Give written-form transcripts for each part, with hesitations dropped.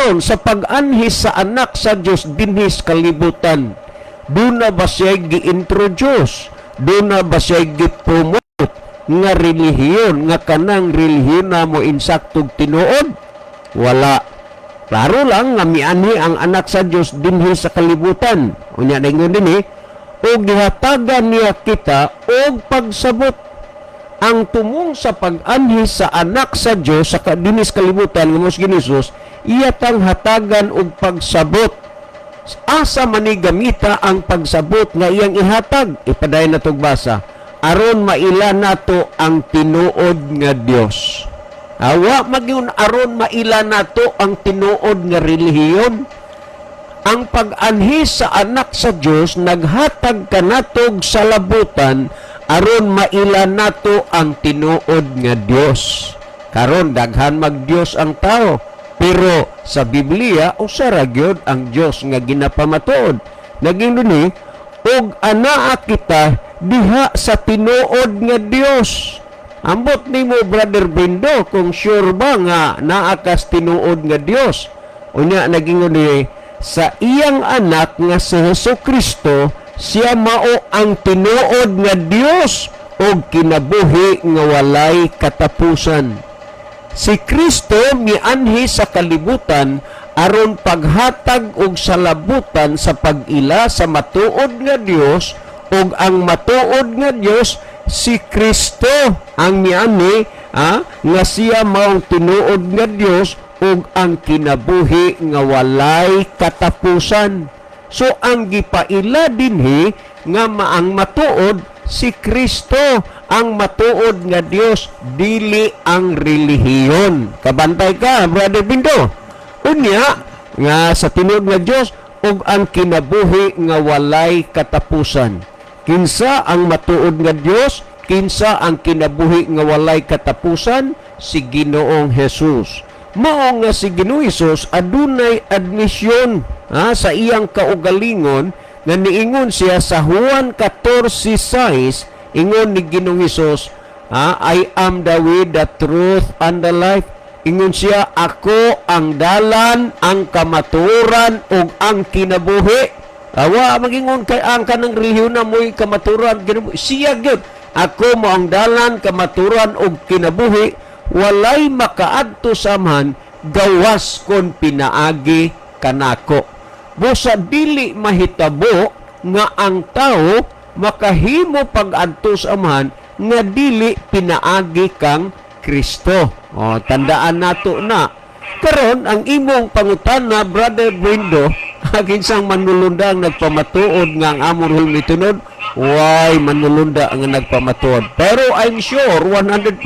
Karon, sa pag-anhi sa Anak sa Dios dinhi sa kalibutan, duna ba siya gi-introduce? Duna ba siya gi-promote nga relihiyon nga kanang relihiyon na mo insaktog tinuod? Wala. Klaro lang nga mianhi ang Anak sa Dios dinhi sa kalibutan. Unya ningon dinhi, og gihatagan niya kita og pagsabot. Ang tumong sa pag-anhi sa Anak sa Dios sa dinhi sa kalibutan nga mao si Jesus, iya tang hatagan og pagsabot. Asa man ni gamita ang pagsabot nga iyang ihatag? Ipadayon natog basa. Aron maila nato ang tinuod nga Dios. Awa magyun aron maila nato ang tinuod nga relihiyon. Ang pag-anhi sa Anak sa Dios naghatag kanatog salabutan aron maila nato ang tinuod nga Dios. Karon daghan mag Dios ang tao, pero sa Biblia usa ra gyud ang Dios nga ginapamatuod. Naging dinhi, ug anaa kita diha sa tinuod nga Dios. Ambot nimo, Brother Bindo, kung sure ba nga naa kas tinuod nga Dios. Unya nagingon ni sa iyang Anak nga si Hesus Kristo, siya mao ang tinuod nga Dios ug kinabuhi nga walay katapusan. Si Kristo mianhi sa kalibutan aron paghatag og salabutan sa pag-ila sa matuod nga Dios, ug ang matuod nga Dios si Kristo ang mianhi, nga siya maong tinuod nga Dios ug ang kinabuhi nga walay katapusan. So ang gipaila dinhi nga maang matuod si Kristo ang matuod nga Dios, dili ang relihiyon. Kabantay ka, Brother Bindo. Unya nga sa tinuod nga Dios ug ang kinabuhi nga walay katapusan. Kinsa ang matuod nga Dios? Kinsa ang kinabuhi nga walay katapusan? Si Ginoong Jesus. Mao nga si Ginoong Hesus adunay admission sa iyang kaugalingon nga niingon siya sa Juan 14:6, ingon ni Ginoong Hesus, "I am the way, the truth, and the life." Ingon siya, "Ako ang dalan, ang kamatuoran ug ang kinabuhi." Awa magingon kay ang kanang relihiyon na mo'y kamatuoran, kinabuhi. Siya gyud, "Ako mao ang dalan, kamatuoran ug kinabuhi, walay makaadto sa Amahan gawas kon pinaagi kanako." Busa dili mahitabo nga ang tao makahimo pag-adto sa Amahan nga dili pinaagi kang Kristo. O, tandaan nato na. Karon ang imong pangutana, Brother Brindo, kinsang manulunda ang nagpamatuod nga ang among relihiyon tinuod? Way manulunda ang nagpamatuod. Pero I'm sure 100%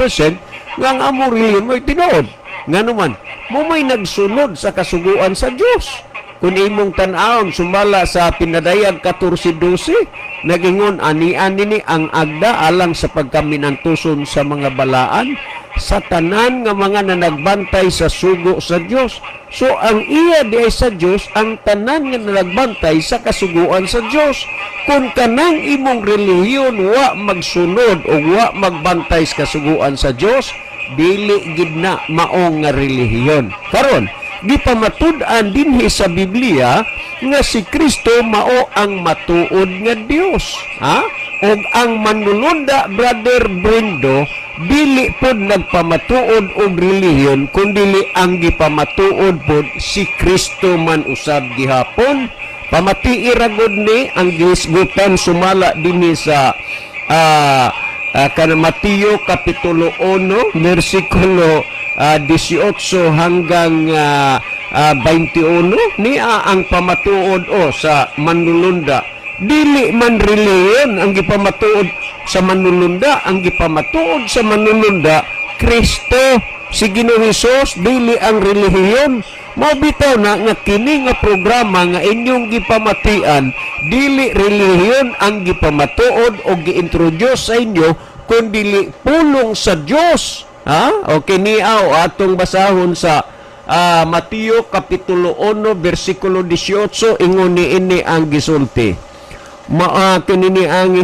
nga ang among relihiyon mo'y tinuod. Nga naman, mao may nagsunod sa kasuguan sa Dios. Kung imong tan-awon sumala sa Pinadayag 14:12, nagingon ani nini ang agda alang sa pagkaminantuson sa mga balaan sa tanan nga mga nanagbantay sa sugo sa Dios. So ang iya di ay sa Dios ang tanan nga nanagbantay sa kasuguan sa Dios. Kung kanang imong relihiyon wa magsunod o wa magbantay sa kasuguan sa Dios, dili gid na mao nga relihiyon. Karon, gipamatud-an dinhi sa Biblia nga si Kristo mao ang matuod nga Dios. Ha? Og ang manulunda, Brother Brindo, dili pod nagpamatuod og relihiyon kundili ang gipamatuod pod si Kristo man usab gihapon. Pamatii ra gud ni ang gihisgutan sumala dinhi sa kana Mateo kapitulo 1 bersikulo 18 hanggang 21. Niya ang pamatuod o sa manulunda. Dili man relihiyon ang gipamatuod sa manulunda. Ang gipamatuod sa manulunda, Kristo, si Ginoong Hesus, dili ang relihiyon. Mao bitaw na nga kini nga programa nga inyong gipamatian, dili relihiyon ang gipamatuod o gi-introduce sa inyo kundili pulong sa Dios. Ha? Okay, niaw atong basahon sa Mateo kapitulo 1 bersikulo 18. Ingon ni ini ang gisulti. Kini ni ang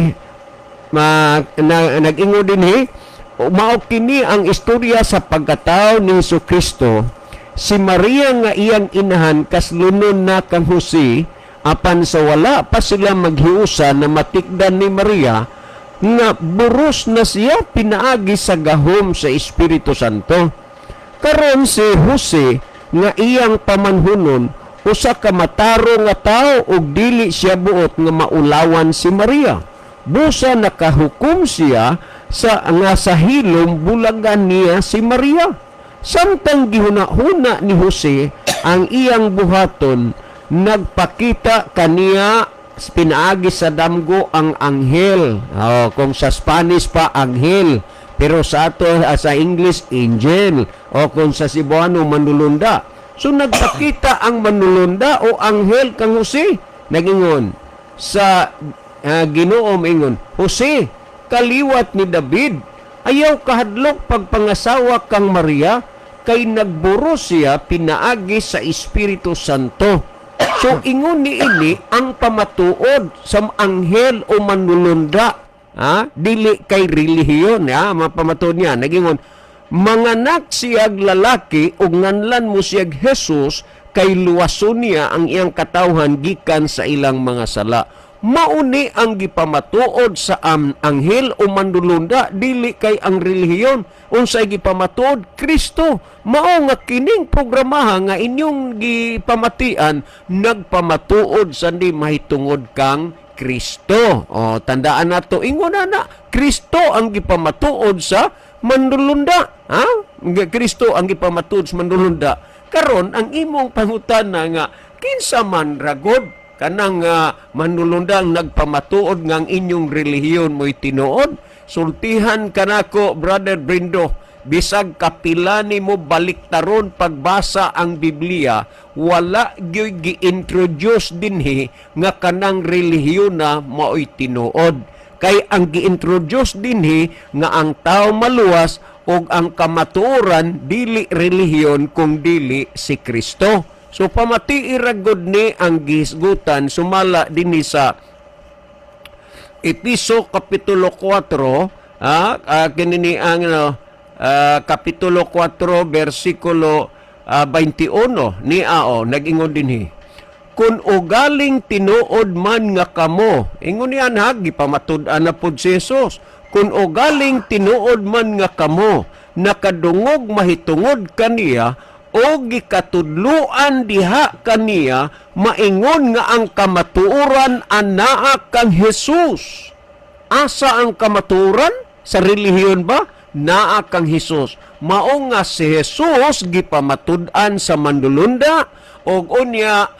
nag-ingon dinhi, mao kini ang istorya sa pagkatao ni Hesus Kristo. Si Maria nga iyang inahan kaslunon na kang Jose, apan sa wala pa sila maghiusa na matikdan ni Maria nga buros na siya pinaagi sa gahom sa Espiritu Santo. Karon si Jose nga iyang pamanhunon usa ka matarong nga tawo ug dili siya buot nga maulawan si Maria. Busa nakahukom siya sa nga sa hilom bulagan niya si Maria. Samtang gihuna-huna ni Jose ang iyang buhaton, nagpakita kaniya pinaagi sa damgo ang anghel. Oh, kung sa Spanish pa, anghel. Pero sa ato sa English, angel, o kung sa Cebuano, manulunda. So nagpakita ang manulunda o anghel kang Jose. Nagingon sa Ginoo, maingon, "Jose, kaliwat ni David, ayaw kahadlok pagpangasawa kang Maria kay nagburo siya pinaagi sa Espiritu Santo." So ingon ni ini ang pamatuod sa anghel o manulunda. Ha? Dili kay relihiyon, ha? Mapamatuod niya. Nagingon, "Manganak siyag lalaki ug nganlan mo siyag Jesus kay luwason niya ang iyang katawhan gikan sa ilang mga sala." Mauni ang gipamatuod sa anghel o manulunda, dili kay ang relihiyon. Unsay gipamatuod? Kristo. Mao nga kining programaha nga inyong gipamatian nagpamatuod sa di mahitungod kang Kristo. O tandaan nato, ingon na na Kristo ang gipamatuod sa manulunda. Ha? Kristo ang gipamatuod sa manulunda. Karon ang imong pangutana nga kinsa man ragod kanang manulundang nagpamatuod nga ang inyong relihiyon mo'y tinuod? Sultihan kanako, Brother Brindo, bisag kapila nimo baliktaron pagbasa ang Biblia, wala gyud gi-introduce dinhi nga kanang relihiyon na mao'y tinuod. Kay ang gi-introduce dinhi nga ang tao maluwas ug ang kamatuoran dili relihiyon kung dili si Kristo. So pamatii ra gud ni ang gihisgutan sumala dinhi sa Episo Kapitulo 4, kini ni ang ano, Kapitulo 4 bersikulo 21 ni ao nag-ingon dinhi, "Kun ugaling tinuod man nga kamo," ingon niyan ha, gipamatud-an na pud si Jesus, "kun ugaling tinuod man nga kamo nakadungog mahitungod kaniya o gikatudluan diha kaniya, maingon nga ang kamatuoran anaa kang Jesus." Asa ang kamatuoran? Sa relihiyon ba? Naa kang Hesus. Mao nga si Jesus gipamatud-an sa manlulunda og unya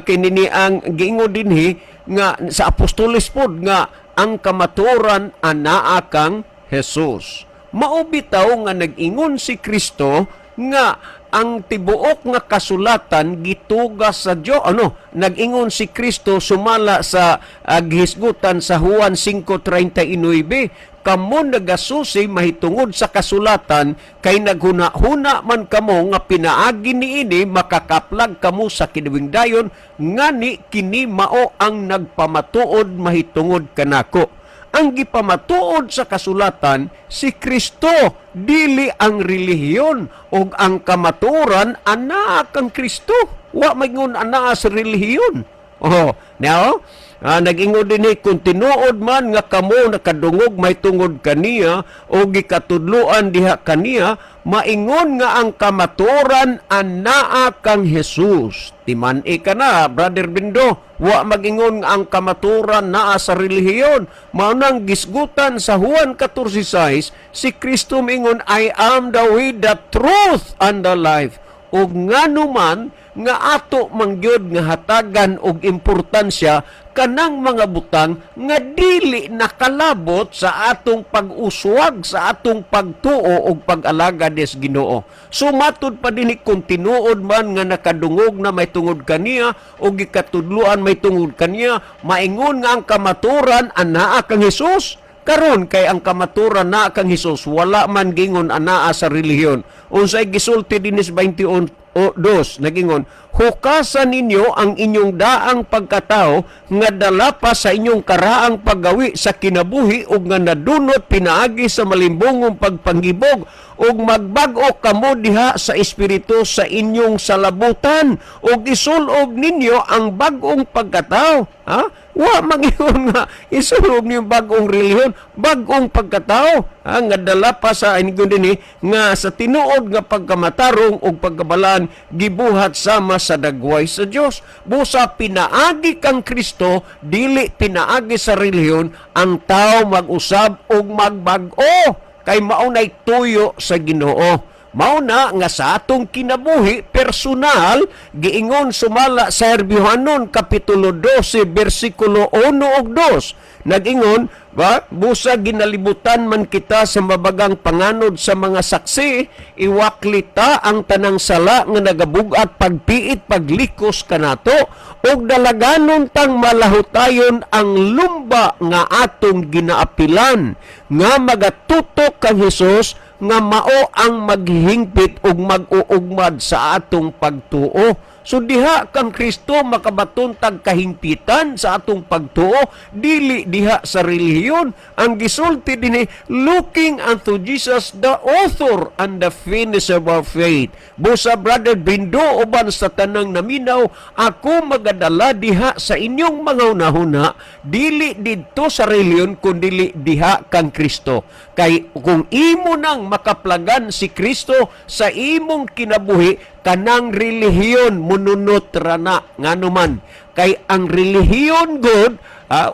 kini ni ang giingon dinhi nga sa apostoles pod nga ang kamatuoran anaa kang Jesus. Mao bitaw nga nag-ingon si Kristo nga ang tibuok nga kasulatan gitugas sa Dios. Ano nag-ingon si Kristo sumala sa gihisgutan sa Juan 5:39? "Kamo nagasusi mahitungod sa kasulatan kay naghuna-huna man kamo nga pinaagi niini makakaplag kamo sa kinabuhing dayon, ngani kini mao ang nagpamatuod mahitungod kanako." Ang gipamatuod sa kasulatan si Kristo, dili ang relihiyon, ug ang kamatuoran anaa kang Kristo. Wa maingon anaa sa relihiyon. Oh, now, nag-ingon din ni, "Kung tinuod man nga kamo nakadungog mahitungod kaniya o gikatudloan diha kaniya, maingon nga ang kamatuoran anaa kang Jesus." Timan-i ka na, Brother Bindo, wa magingon nga ang kamatuoran naa sa relihiyon. Mao nang gisgutan sa Juan 14:6, si Kristo mingon, "I am the way, the truth, and the life." Ug ngano man nga ato mangyud nga hatagan og importansya kanang mga butang nga dili nakalabot sa atong pag-uswag sa atong pagtuo og pag-alagad sa Ginoo? So matud pa dinhi, kung tinuod man nga nakadungog na mahitungod kaniya o gikatudloan mahitungod kaniya, maingon nga ang kamaturan anaa kang Hesus. Karon kay ang kamaturan na kang Hesus, wala man gingon anaa sa relihiyon. Unsay gisulti dinis 22, nagingon, "Hukasan ninyo ang inyong daang pagkatao nga dala pa sa inyong karaang paggawi sa kinabuhi ug nga nadunot pinaagi sa malimbongong pagpanghibog, ug magbag-o kamo diha sa espiritu sa inyong salabutan ug isulob ninyo ang bag-ong pagkatao." Ha, wa mangingon nga isulob ninyo bag-ong relihiyon, bag-ong pagkatao, ha, nga dala pa sa ingon dinhi nga sa tinuod nga pagkamatarong ug pagkabalaan gibuhat sama sa dagway sa Dios. Busa pinaagi kang Kristo, dili pinaagi sa relihiyon, ang tao mag-usab ug magbag-o kay mao nay tuyo sa Ginoo. Mao na nga sa atong kinabuhi personal, giingon sumala sa Herbiohanon kapitulo 12 bersikulo 1 ug 2. Nag-ingon ba, busa ginalibutan man kita sa mabagang panganod sa mga saksi, iwakli ta ang tanang sala nga nagabugat pagpiit paglikos kanato, ug dalaganon tang malahutayon ang lumba nga atong ginaapilan nga magatutok kang Hesus nga mao ang maghihingpit ug mag-uugmad sa atong pagtuo. So diha kang Kristo makabaton tag kahingpitan sa atong pagtuo, dili diha sa relihiyon. Ang gisulti dinhi, "Looking unto Jesus, the author and the finisher of our faith." Busa, Brother Bindo, uban sa tanang naminaw, ako magadala diha sa inyong mga hunahuna, dili didto sa relihiyon kundi diha kang Kristo. Kay kung imo nang makaplagan si Kristo sa imong kinabuhi, kanang relihiyon mununot rana. Ngano man? Kay ang relihiyon god,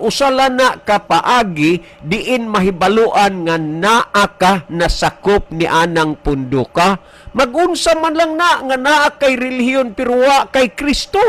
usala na kapaagi diin mahibaluan nga naa ka nasakop ni anang punduka. Magunsa man lang na nga naa kay relihiyon pero wa kay Kristo.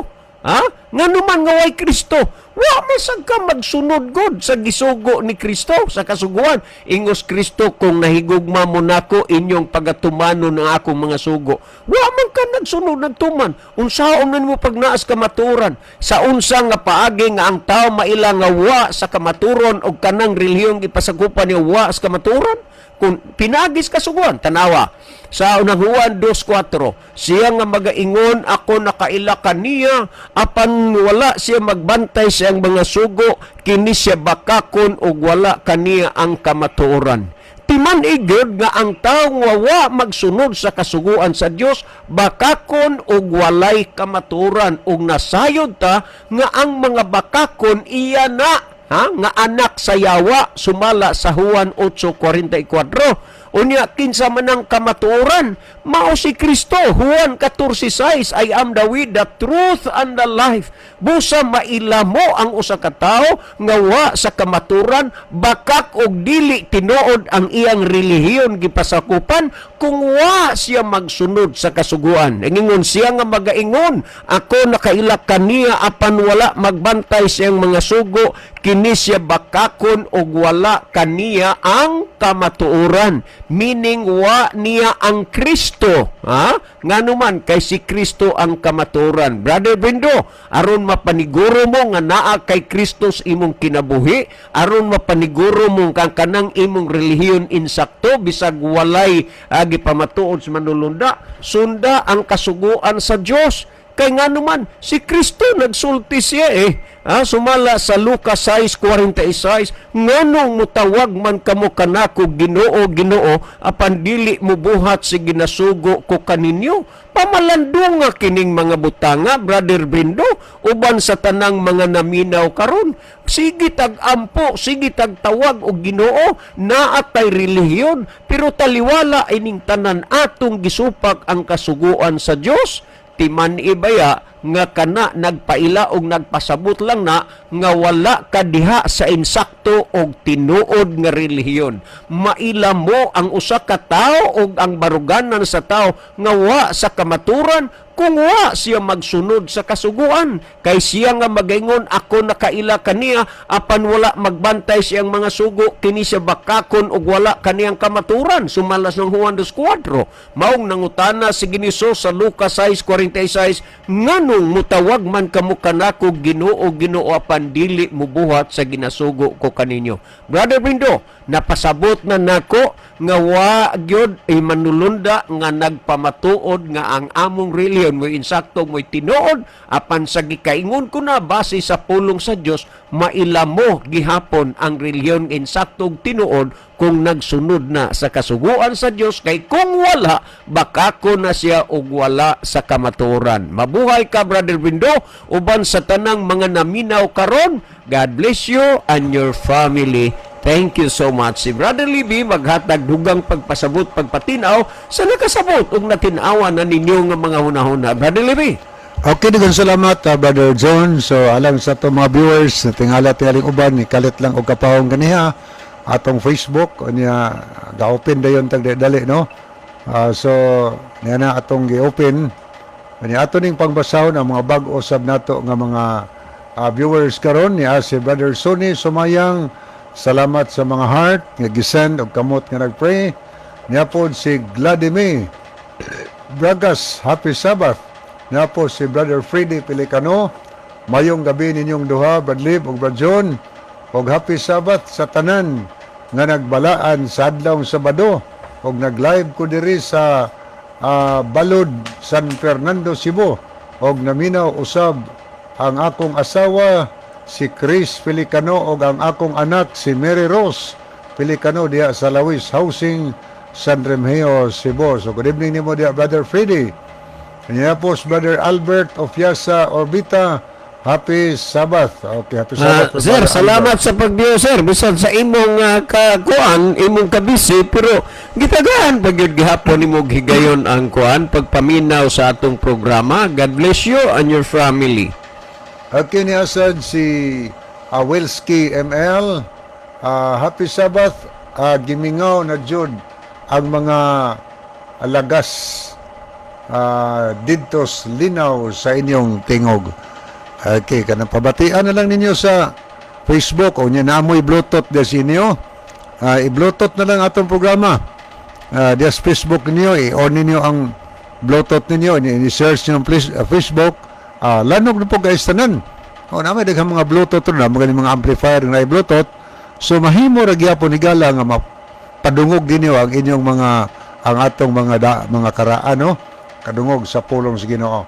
Ha? Ngano man nga way Kristo? Wa man sad ka magsunod god sa gisugo ni Kristo sa kasuguan. Ingos Kristo, "Kung nahigugma mo nako, inyong pagatumanon ang akong mga sugo." Wa man ka nagsunod, nagtuman. Unsaon man mo pag naas kamaturan? Sa unsa nga paagi nga ang tao maila nga wa sa kamaturon og kanang relihiyon gipasakupan niya wa sa kamaturan? Kung pinagis kasuguan, tanawa. Sa Unang Juan 2.4, siya nga magaingon, "Ako nakaila kaniya," apan wala siya magbantay sa iyang mga sugo, kini siya bakakon ug wala kaniya ang kamatuoran. Timan igod nga ang taong wa magsunod sa kasuguan sa Dios, bakakon ug walay kamatuoran, ug nasayod ta nga ang mga bakakon iya na, ha, nga anak sa yawa sumala sa Juan 8:44. Unya kinsa man ang kamatuoran? Mao si Kristo. Juan 14:6, "I am the way, the truth and the life." Busa maila mo ang usa ka tawo nga wa sa kamaturan, bakak og dili tinuod ang iyang relihiyon gipasakupan kung wa siya magsunod sa kasuguan. Ingon siya nga magaingon, "Ako nakaila kaniya," apan wala magbantay siyang mga sugo, kini siya bakakon og wala kaniya ang kamatuoran. Meaning wa niya ang Kristo. Ha? Ngano man? Kay si Kristo ang kamatuoran. Brother Bindo, aron mapaniguro mo nga naa kay Kristo sa imong kinabuhi, aron mapaniguro mo kang kanang imong relihiyon insakto bisag walay gipamatuod sa manulunda, sunda ang kasuguan sa Dios. Kay ngano man, si Kristo nagsulti siya eh. Ah, sumala sa Lucas 6:46, "Nganong mutawag man kamo kanako Ginoo, Ginoo, apan dili mo buhat si ginasugo ko kaninyo?" Pamalandunga kining mga butanga, Brother Bindo, uban sa tanang mga naminaw karon. Sige tag ampo, sige tag tawag og Ginoo, naa tay relihiyon, pero taliwala ining tanan atong gisupak ang kasuguan sa Dios. Timan ibaya nga kana nagpaila og nagpasabot lang na nga wala ka diha sa insakto og tinuod nga relihiyon. Maila mo ang usa ka tawo og ang baruganan sa tawo nga wa sa kamaturan. Kung wa siya magsunod sa kasuguan, kay siya nga magaingon, "Ako nakaila kaniya," apan wala magbantay siyang mga sugo, kini siya bakakon ug wala kaniyang kamaturan, sumalas ng Juan 2:4. Maong nangutana si Giniso sa Lucas 6:46, "Nganong mutawag man kamo kanako Ginoo, Ginoo, apan dili mubuhat sa ginasugo ko kaninyo?" Brother Brindo, napasabot na nako nga wa gyud ay manulunda nga nagpamatuod nga ang among relihiyon mo'y insakto, mo'y tinuod, apan sa gikaingon ko na base sa pulong sa Dios, mailamo gihapon ang relihiyon insakto ug tinuod kung nagsunod na sa kasuguan sa Dios, kay kung wala, bakako na siya ug wala sa kamatuoran. Mabuhay ka, Brother Brindo, uban sa tanang mga naminaw karon. God bless you and your family. Thank you so much. Si Brother Libby maghatag dugang pagpasabot, pagpatinaw sa nakasabot ug natinawan na ninyo nga mga hunahuna. Brother Libby. Okay, daghang salamat, Brother John. So alang sa ato mga viewers, na tingala tingaling uban ni kalit lang og kapahong ganiha atong Facebook unya ga-open dayon tag dali, no. So niya na atong gi-open. Unya ato ning pangbasahon ang mga bag-o sab nato nga mga viewers karon. Niya si Brother Sonny Sumayang, salamat sa mga heart nga gisend og kamot nga nagpray. Niya pod si Vladimir Bragas, happy Sabbath. Niya po si Brother Freddy Pelicano. Mayong gabi ninyong duha, Brad Lib ug Brad John. Og happy Sabbath sa tanan nga nagbalaan sa adlawng Sabado. Og nag-live ko diri sa Balod, San Fernando, Cebu. Og naminaw usab ang akong asawa si Chris Pelicano og ang akong anak si Mary Rose Pelicano diha sa Lawis Housing, San Remigio, Cebu. So good evening nimo diha, Brother Freddy. Kanya po si Brother Albert Ofiasa Orbita. Happy Sabbath. Okay, happy Sabbath sir, Brother salamat Albert. Sa pagbiyo, sir. Bisan sa imong kakuan, imong kabisi, pero gitagaan pag yun gihapon nimo higayon ang kuan pagpaminaw sa atong programa. God bless you and your family. Okay, ni asad si Wilski ML. Happy Sabbath. Gimingaw na jud ang mga lagas didtos linaw sa inyong tingog. Okay, kanang pabatian na lang ninyo sa Facebook o nya naamoy Bluetooth des inyo. I-Bluetooth na lang atong programa. Diya sa Facebook ninyo, i-on ninyo ang Bluetooth ninyo, i-search niyo ang Facebook. Lanog na po guys tanan. O na may daghang mga Bluetooth na, mga mga amplifier na i-Bluetooth. So mahimo ra gyapon higala nga mapadungog ninyo ang inyong mga ang atong mga da, mga karaan, no, kadungog sa pulong sa Ginoo.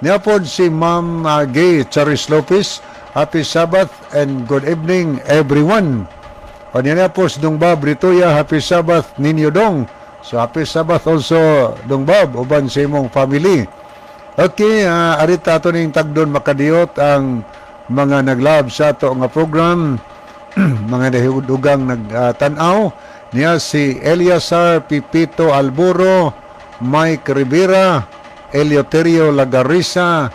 Niya pod si Ma'am Gay Charis Lopez. Happy Sabbath and good evening, everyone. O niya po si Dong Bob Ritoya, happy Sabbath ninyo, Dong. So happy Sabbath also, Dong Bob, uban sa imong family. Okay, arita ato ning tagdon makadiyot ang mga naglab sa ato nga program, mga nahidugang nagtanaw. Niya si Eliasar Pipito Alburo, Mike Rivera, Eleuterio Lagarisa,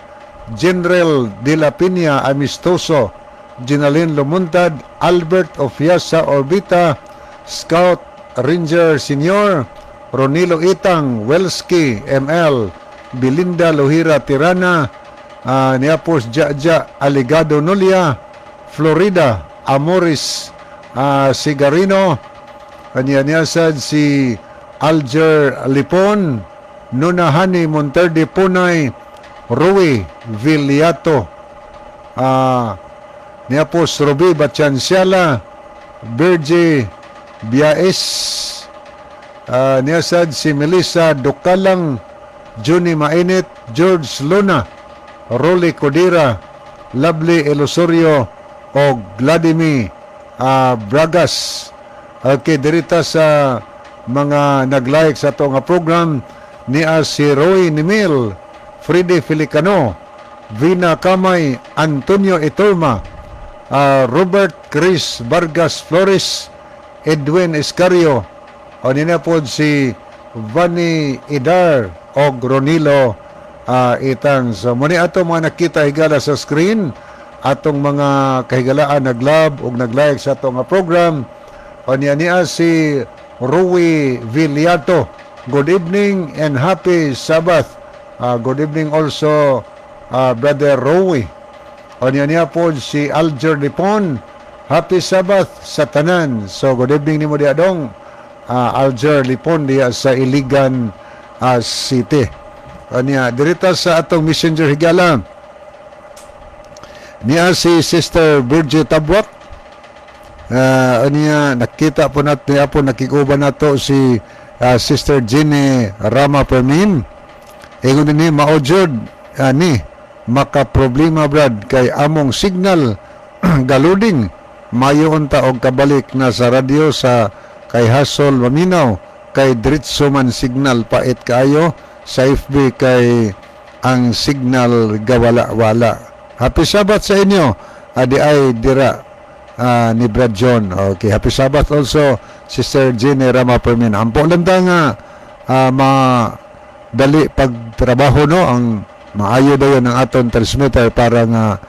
General De La Peña Amistoso, Ginalin Lumuntad, Albert Ofiasa Orbita, Scout Ranger Senior, Ronilo Itang, Welski ML, Belinda Lohira Tirana, Niapos Jaja Aligado Nulia, Florida, Amoris Sigarino, kanya niya sad si Alger Lipon, Nunahani Monterde Punay, Rui Villato, niya po si Ruby Batianciala, Virgie Biaes, niya sad si Melissa Ducalang, Johnny Mainit, George Luna, Rolly Codira, Lovely Elosorio, o Vladimir Bragas. Okay, dirita sa mga nag-like sa ato nga program, niya si Roy Nimil, Freddy Felicano, Vina Kamay, Antonio Iturma, Robert Chris Vargas Flores, Edwin Escario, o nina po si Vanny Idar o Ronilo Itang. So, muni ato mga nakita higala sa screen, atong mga kahigalaan naglove o naglike sa ato nga program. O niya niya si Rui Villato. Good evening and happy Sabbath. Good evening also, Brother Rowie. O niya niya po si Alger Lipon. Happy Sabbath sa tanan. So good evening nimo diha dong. Alger Lipon diha sa Iligan City. O niya dirita sa atong messenger, higala. Niya si Sister Virgie Tabwat. Niya nakita po nat niya po nakikuban nato si Sister Jenny Rama Permin. Ingon ni mao jud ani maka problema, Brad, kay among signal galuding, mayo unta og kabalik na sa radyo sa kay hasol maminaw kay diretso man signal, pait kaayo sa FB kay ang signal gawala-wala. Happy Sabbath sa inyo adi ay dira ni Brad John. Okay, happy Sabbath also, Sister Jenny Rama Permin. Ampo lang ta nga ma dali pagtrabaho, no, ang maayo dayon ang aton transmitter para nga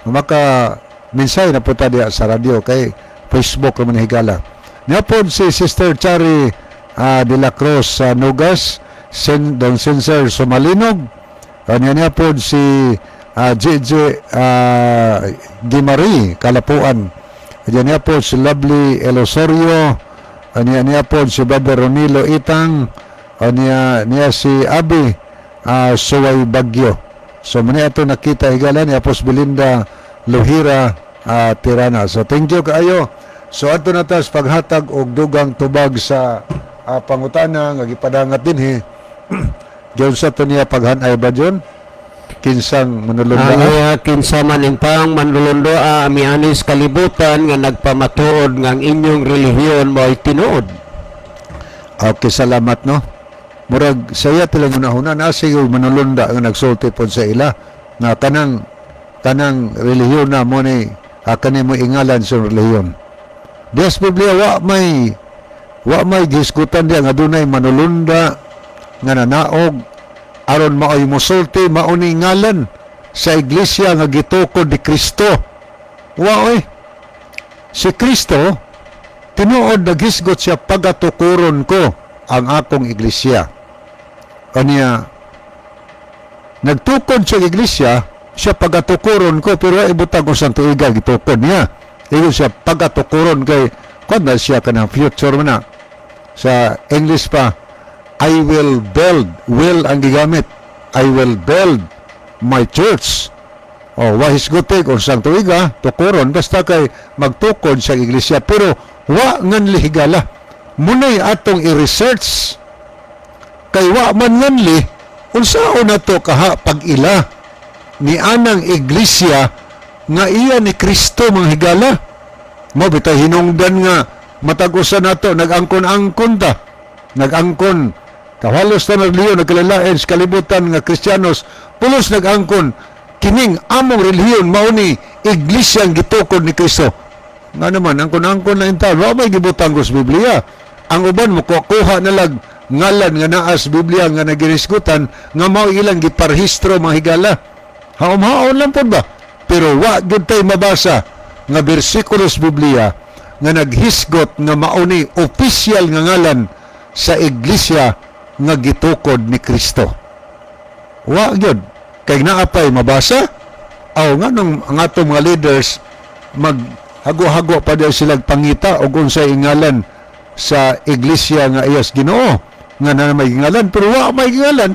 maka minsay na po ta diya sa radyo kay Facebook naman, higala. Niya po si Sister Chari de la Cruz sa Nugas, Sen, Don Sincere Sumalinog. Kanya niya po si JJ Gimari Kalapuan. Kanya niya po si Lovely Elosorio. Kanya niya po si Brother Ronilo Itang. Kanya niya si Abi Suway Bagyo. So muna ito nakita, higala, niya po si Belinda Luhira Tirana. So thank you kaayo. So adto na tas paghatag og dugang tubag sa pangutana nga gipadangat dinhi. Giunsa to niya paghanay ba John? Kinsang manulunda? Ang kinsa man intang manlulundo mianis kalibutan nga nagpamatuod nga ang inyong relihiyon mo'y tinuod. Okay, salamat, no. Murag saya tilang unahuna na siguro manulunda nga nagsulti pod sa ila nga kanang kanang relihiyon na mo ni kani mo ingalan sa relihiyon. Dias Biblia wa may gisgutan diya nga dunay manulunda nga nanaog aron maoy musulti mao ni ngalan sa iglesia nga gitukod ni Kristo. Wa oy. Si Kristo tinuod naghisgot siya, "Pagatukuron ko ang akong iglesia." Kanya nagtukod siya iglesia siya, "Pagatukuron ko," pero ibutang ko sa tuiga gitukod niya. Ingon siya "pagatukuron" kay kuan na siya kanang future man na. Sa English pa, "I will build," "will" ang gigamit. "I will build my church." Oh, wa hisguti kung sang tuiga, tukuron, basta kay magtukod sa iglesia. Pero wa nganli, higala. Munay atong i-research. Kay wa man nganli, unsaon na to kaha pag-ila ni anang iglesia nga iya ni Kristo, mga higala. Mo bitay hinungdan nga matag usa nato nag-angkon-angkon ta. Nag-angkon. Kahalos na nagliyo nagkalalain sa kalibutan nga Kristiyanos, pulos nag-angkon kining among relihiyon mao ni iglesia ang gitukod ni Kristo. Nga naman angkon-angkon na intawn, wa may gibutang sa Biblia. Ang uban mo kuha na lag ngalan nga naa sa Biblia nga nagirisgutan nga mao ilang giparehistro, mga higala. Haom-haon lang pod ba? Pero wa gyud tay mabasa nga bersikulo sa Biblia nga naghisgot nga mao ni opisyal nga ngalan sa iglesia nga gitukod ni Kristo. Wa gyud. Kay naa pay mabasa? Aw nga nung ang atong mga leaders mag hago-hago pa daw sila pangita og unsay ngalan sa iglesia nga iyas Ginoo nga na may ngalan, pero wa may ngalan.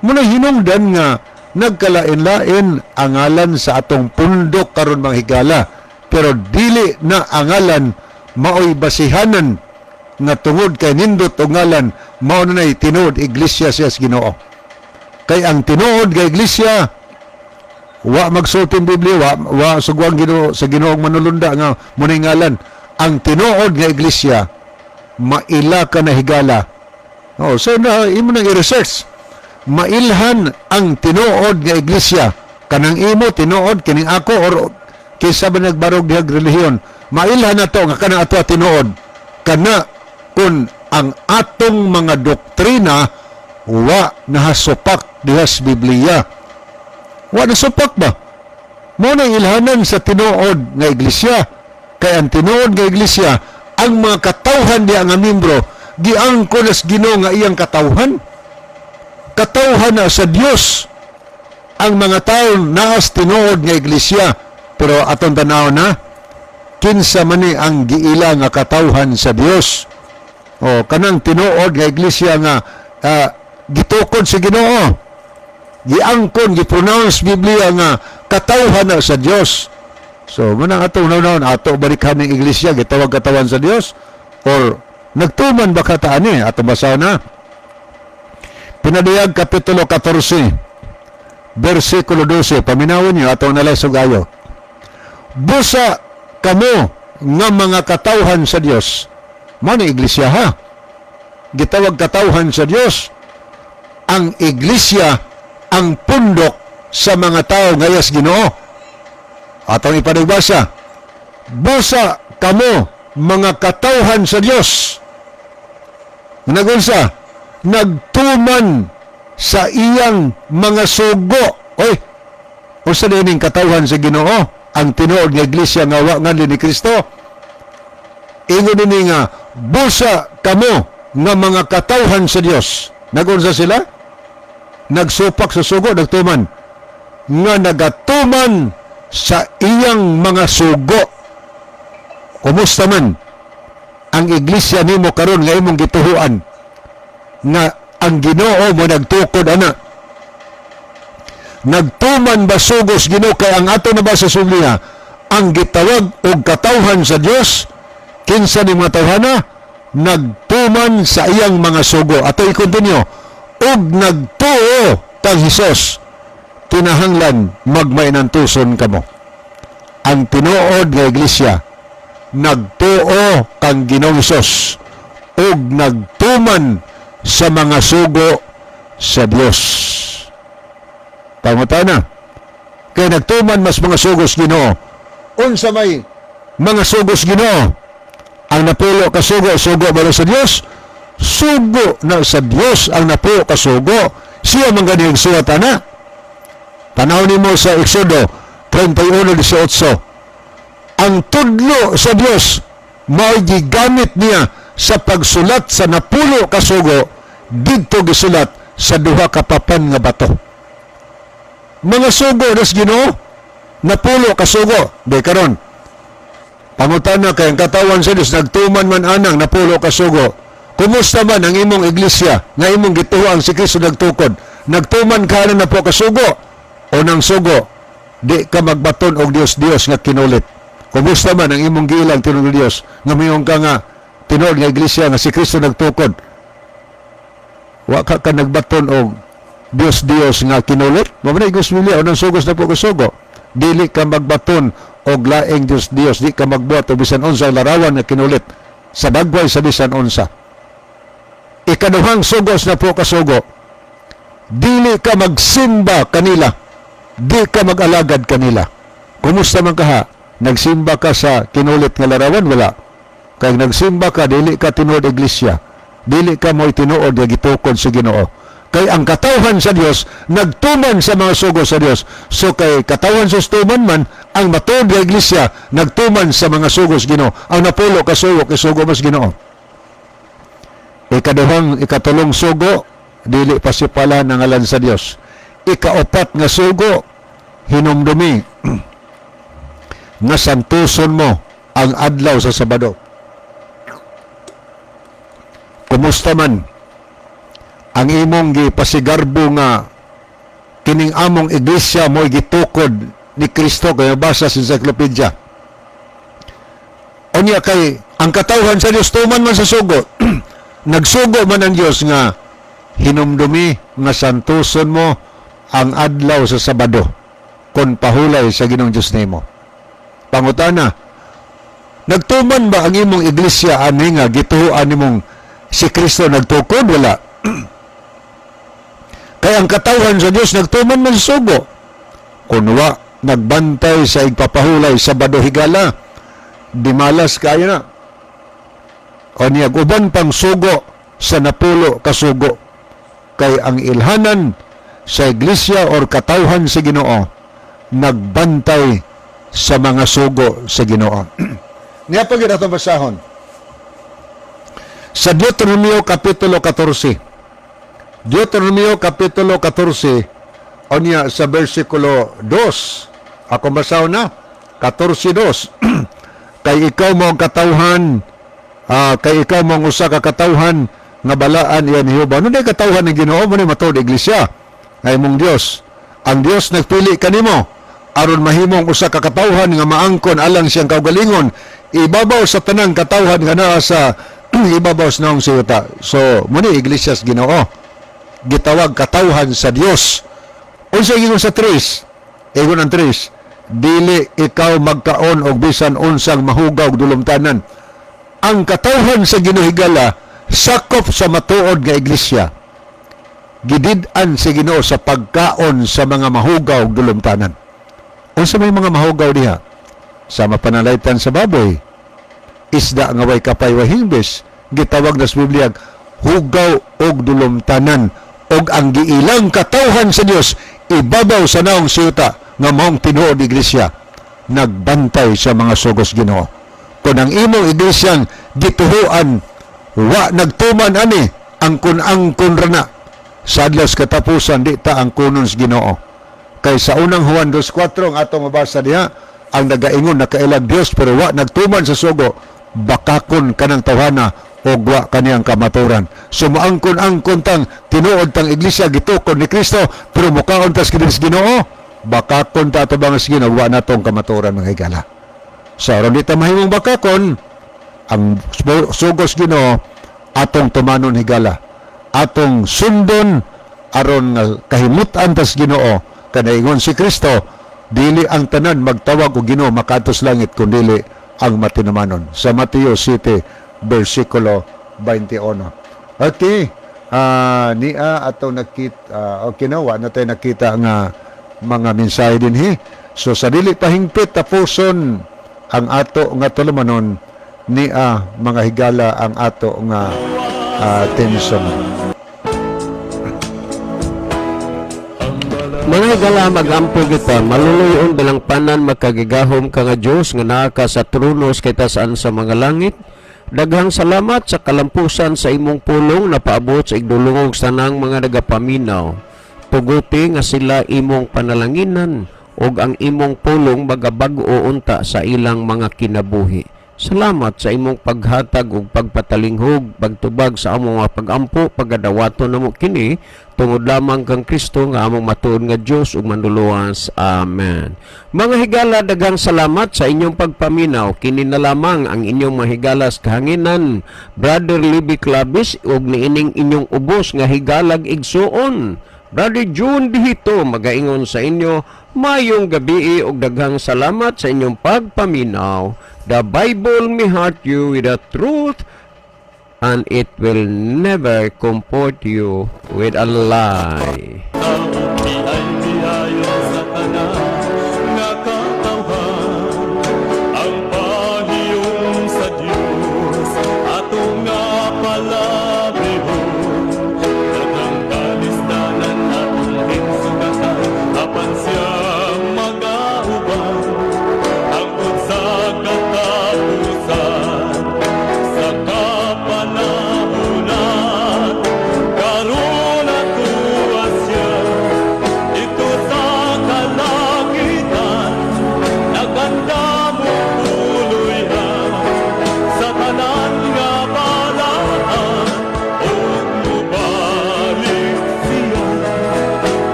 Muna hinungdan nga nagkalain-lain ang ngalan sa atong pundok karon, mga higala, pero dili na ang ngalan maoy basihanan nga tungod kay nindot og ngalan mao na nay tinuod iglesia siya sa Ginoo. Kay ang tinuod nga iglesia, wa magsulti ang Biblia, wa sugwang Ginoo sa Ginoong manulunda nga munay ngalan. Ang tinuod nga iglesia maila ka na, higala. Oh, so na imo nang i-research. Mailhan ang tinuod nga iglesia, kanang imo tinuod, kining ako, or kinsa ba nagbarog dihag relihiyon, mailhan na to nga kana ato tinuod kana kun ang atong mga doktrina wa nahasupak diha sa Biblia. Wa nasupak ba? Mo na ilhanan sa tinuod nga iglesia. Kay ang tinuod nga iglesia, ang mga katawhan diha nga membro giangkon as Ginoo nga iyang katawhan. Katawhan na sa Dios ang mga tao naas tinuod nga iglesia. Pero atong tanaw na, kinsa man ni ang giila nga katawhan sa Dios? O kanang tinuod nga iglesia nga gitukod sa Ginoo. Giangkon, gipronounce Biblia nga katawhan na sa Dios. So, mao nang atong naon ato balikan ng iglesia gitawag katawan sa Dios or nagtuman ba ka ta ani? Atong basahon na. Pinaduyag Kapitulo 14, versikulo 12. Paminawon niyo, atong nalesog ayo. Busa kamo nga mga katawhan sa Dios. Mao ni iglesia, ha. Gitawag katawhan sa Dios. Ang iglesia ang pundok sa mga tao ngayas Ginoo. Atong ipanugbasa. Busa kamo mga katawhan sa Dios. Nagunsa, nagtuman sa iyang mga sugo. Oy, unsa dining katawhan sa Ginoo? Ang tinuod nga iglesia nga wa nganli ni Kristo. Ingon dinhi nga busa kamo nga mga katawhan sa Dios. Nagunsa sila? Nagsupak sa sugo, nagtuman. Nga nagatuman sa iyang mga sugo. Kumusta man ang iglesia nimo karon nga imong gituhuan nga ang Ginoo mo nagtukod ana? Nagtuman ba sugos Ginoo? Kay ang ato na ba sa Biblia, ang gitawag og katawhan sa Dios, kinsa ni mga tawhana? Nagtuman sa iyang mga sugo. Ato i-continue. Ug nagtuo kang Hesus, kinahanglan magmainantuson kamo. Ang tinuod nga iglesia nagtuo kang Ginoong Hesus ug nagtuman sa mga sugo sa Dios. Pangutana, kay nagtuman mas mga sugos Ginoo. Unsa may mga sugos Ginoo? Ang napulo ka sugo, sugo ba na sa Dios? Sugo na sa Dios ang napulo ka sugo. Siya man gani ang suwat ana. Tanaw nimo sa Exodo 31:18. Ang tudlo sa Dios mao'y gigamit niya sa pagsulat sa napulo ka sugo didto gisulat sa duha ka papan nga bato. Mga sugo nas Ginoo, napulo ka sugo. Di karon. Pangutana, kay ang katawan sa Dios nagtuman man anang napulo ka sugo. Kumusta man ang imong iglesia nga imong gituohan si Kristo nagtukod? Nagtuman ka na napulo ka sugo? O nang sugo, di ka magbaton og Dios Dios nga kinulit. Kumusta man ang imong giilang tinuod Dios nga mayon ka nga tinuod nga iglesia nga si Kristo nagtukod? Wa ka ka nagbaton og Dios Dios nga kinulit? Mao man igos Biblia, unang sugos napulo ka sugo. Dili ka magbaton og laing Dios Dios, di ka magbuhat og bisan unsa larawan nga kinulit sa dagway sa bisan unsa. Ikaduhang sugos napulo ka sugo. Dili ka magsimba kanila. Di ka mag-alagad kanila. Kumusta man ka, ha? Nagsimba ka sa kinulit nga larawan? Wala. Kay nagsimba ka, dili ka tinuod iglesia. Dili ka mo'y tinuod nga gitukod sa Ginoo. Kay ang katawhan sa Dios nagtuman sa mga sugo sa Dios. So kay katawhan sa tuman man, ang matuod nga iglesia nagtuman sa mga sugo sa Ginoo. Ang napulo ka sugo kay sugo mas Ginoo. Ikaduhang, ikatulong sugo, dili pasipala ng ngalan sa Dios. Ikaapat nga sugo, hinumdumi nga santuson mo ang adlaw sa Sabado. Kumusta man ang imong gipasigarbo nga kining among iglesia mo'y gitukod ni Kristo, kaya basa sa encyclopedia? Unya kay ang katawhan sa Dios tuman man sa sugo. Nagsugo man ang Dios nga hinumdumi nga santuson mo ang adlaw sa Sabado kon pahulay sa Ginoong Dios nimo. Pangutana, nagtuman ba ang imong iglesia ani nga gituohan nimong si Kristo nagtukod? Wala. Kay ang katawhan sa Dios nagtuman man sa sugo. Kun wa nagbantay sa igpapahulay Sabado higala, di malas kayo na. O niya, uban pang sugo sa napulo kasugo. Kay ang ilhanan sa iglesia or katawhan sa Ginoo nagbantay sa mga sugo sa Ginoo. Niya pa gyud atong basahon. Sa Deuteronomio Kapitulo 14, Deuteronomio Kapitulo 14, unya sa versikulo 2. Ako basaw na, 14:2. Kay ikaw mo ang katawhan, kay ikaw mo ang usa ka katawhan nga balaan iyan ni Jehova. Ano day katawhan ng Ginoo mo ni matuod iglesia nga imong Dios. Ang Dios nagpili kanimo aron mahimong usa ka katawhan nga maangkon alang siyang kaugalingon ibabaw sa tanang katawhan nga naa sa ibabaw sa naong sa yuta. So, mo ni iglesia sa Ginoo. Gitawag katawhan sa Dios. Unsa ingon sa tres? Ingon ang tres, dili ikaw magkaon og bisan unsang mahugaw og dulumtanan. Ang katawhan sa Ginoo, higala, sakop sa matuod nga iglesia. Gidid-an si Ginoo sa pagkaon sa mga mahugaw og dulumtanan. Unsa may mga mahugaw diha? Sa mapanalaitan sa baboy, isda nga way kapay, way hingbis, gitawag na sa Biblia hugaw og dulumtanan, og ang giilang katawhan sa Dios ibabaw sa naong siyuta nga maong tinuod iglesia nagbantay sa mga sugos Ginoo. Kung ang imong iglesyang gituhuan wa nagtuman ani, angkon-angkon ra na sa adlaw sa katapusan, di ta angkonon sa Ginoo. Kay sa Unang Juan 2:4 ang atong mabasa diha, ang nagaingon nakailag Dios pero wa nagtuman sa sugo, bakakon kanang tawhana og wa kaniyang kamaturan. So moangkon-angkon tang tinuod tang iglesia gitukod ni Kristo, pero mukaon tas kini sa Ginoo, bakakon ta atubang sa Ginoo, wa natong kamaturan, mga higala. So aron di ta mahimong bakakon, ang sugos Ginoo atong tumanon, higala, atong sundon aron nga kahimut-an tas Ginoo. Kanaingon si Kristo, dili ang tanan magtawag og Ginoo makadto sa langit, kundili ang matinumanon, sa Mateo 7 versikulo 21. Okay, nia atong nakita, okay na, wa na tayo nakita nga mga mensahe dinhi. So sa dili pa hingpit tapuson ang ato nga tulumanon, nia, mga higala, ang ato nga theme song. Mga higala, magampo kita. Maluluyon, bilang panan, makagigahom ka nga Diyos nga naa ka sa trono sa kitasan sa mga langit. Daghang salamat sa kalampusan sa imong pulong na paabot sa igdulungog sa tanang mga nagapaminaw. Tuguti nga sila imong panalanginan ug ang imong pulong magabag-o unta sa ilang mga kinabuhi. Salamat sa imong paghatag ug pagpatalinghog, pagtubag sa among mga pagampo, pagadawato namo kini tungod lamang kang Kristo nga among matuod nga Dios ug manluluwas. Amen. Mga higala, daghang salamat sa inyong pagpaminaw. Kini na lamang ang inyong mga higalas kahanginan, Brother Libby Clavis, ug niining inyong ubos nga higalag igsuon, Brother June Dihito, magaingon sa inyo, mayong gabi ug daghang salamat sa inyong pagpaminaw. The Bible may hurt you with the truth and it will never comfort you with a lie.